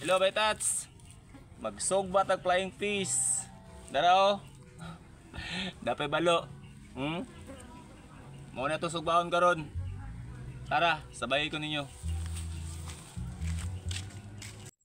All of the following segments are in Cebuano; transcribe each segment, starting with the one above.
Hello, Betats. Magsugba tag flying fish. Dara oh. Dapay balo. Mao na to sugbahon karon. Tara, sabay ko ninyo.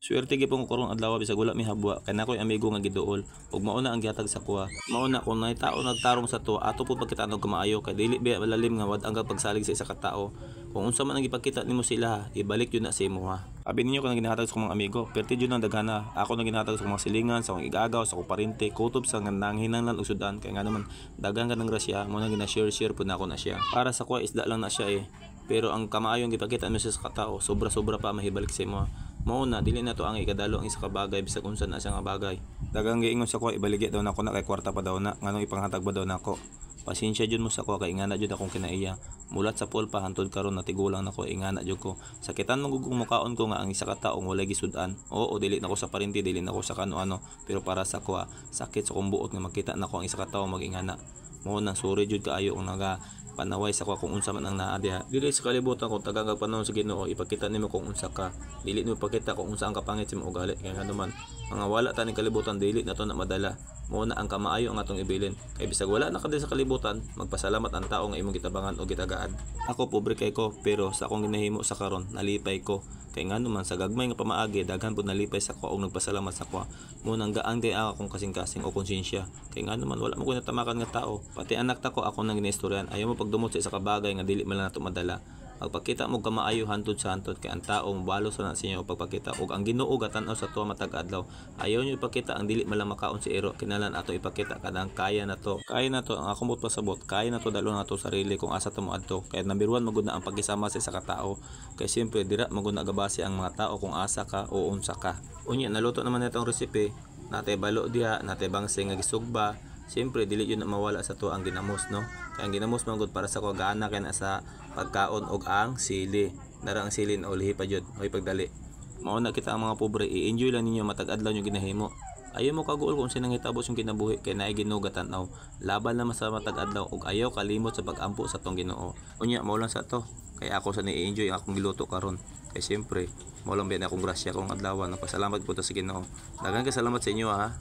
Swerte gyud ko karong adlaw bisag wala mi habwa kay nakoy amigo nga giduol ug mao na ang gihatag sa kuha. Mao na kung naay tao nagtarong sa tuwa, ato pud pagkitaan og kamaayo kay dili biya malalim nga wad-ang kag pagsalig sa isa ka tawo. Kung unsa man ang gipakita nimo sila, ibalik jud na sa imo ha. Abi ninyo kung ginahatag sa akong mga amigo, perti jud ang daghana. Ako na ginahatag sa akong mga silingan, sa akong igagaw, sa akong parente, kutob sa nga nanghinanglan og sudan kay nga naman daghan ka ng grasya, mo na gina-share-share pud nako na siya. Para sa kuha isda lang na siya eh. Pero ang kamaayong gipakita mo sa katao, sobra-sobra pa mahibalik sa imo. Mao na dili na to ang ikadalo ang isa ka bagay bisag unsa na siya nga bagay. Daghang giingon sa kuha ibaligya daw nako na kay kwarta pa daw na, nganong ipanghatag ba daw nako. Pasensya jud mo sa kuha kay ingana jud akong kinaiya. Mulat sa pool pa hantod karon na tigulang nako, ingana jud ko. Sakitan man gud kung mukaon ko nga ang isa ka tawo walay gisud-an. Oo, dili nako sa parinti, dili nako sa kano-ano, pero para sa kuha sakit sa akong buot nga makita nako ang isa ka tawo magingana. Mao nang sorry jud kaayo kung naga panaway sa kuha kung unsa man ang naa diha. Dili sa kalibutan kung tagang kag panahon sa Ginoo, ipakita nimo kung unsa ka. Dili nimo ipakita kung unsa ang kapangit sa imong ugali kay ngano man mga wala ta ning kalibutan, dili na to na madala. Mao na ang kamaayo ang atong ibilin. Kay bisag wala na ka sa kalibutan, magpasalamat ang tao nga imong gitabangan o gitagaan. Ako pobre kay ko, pero sa akong ginahimo sa karon nalipay ko. Kay ngano man sa gagmay nga pamaagi daghan pud nalipay sa ko og nagpasalamat sa ko. Mo nang gaan kay akong kasing-kasing o konsensya. Kay ngano man wala mo ko natamakan nga tao. Pati anak ta ko ako nang ginaistoryan. Ayaw mo pagdumot sa isa ka bagay nga dili man lang nato madala. Magpakita mo kamaayo hantod sa hantod kay ang tao mobalo sa na sa inyo pagpakita ug ang Ginoo gatan-aw sa tuwa matag adlaw. Ayaw niyo ipakita ang dili man lang makaon si ero, kinahanglan ato ipakita kanang kaya na to. Kaya na to ang akong buot pasabot, kaya na to dalon nato sarili kung asa ta moadto. Kay number 1 magud na ang pagkisama sa isa ka tawo. Kay siyempre dira magud na gabase ang mga tao kung asa ka o unsa ka. Unya naluto naman na itong recipe, natay balo diha, natay bangse nga gisugba. Siyempre dili yun na mawala sa to ang ginamos, no? Kay ang ginamos man gud para sa ko gana kay na sa pagkaon og ang sili. Nara ang sili na ulihi pa jud, hoy pagdali. Mao na kita ang mga pobre, i-enjoy lang ninyo matag adlaw nyo ginahimo. Ayaw mo kaguol kung sinang hitabo yung kinabuhi kay naay Ginoo gatan-aw. Laban lang sa matag adlaw ug ayaw kalimot sa pag-ampo sa tong Ginoo. Unya mao lang sa to. Kay ako sa ni-enjoy ang akong giluto karon. Kay siyempre, mao lang biya na akong grasya karong adlaw. Nagpasalamat po ta sa Ginoo. Daghang kay salamat sa inyo ha.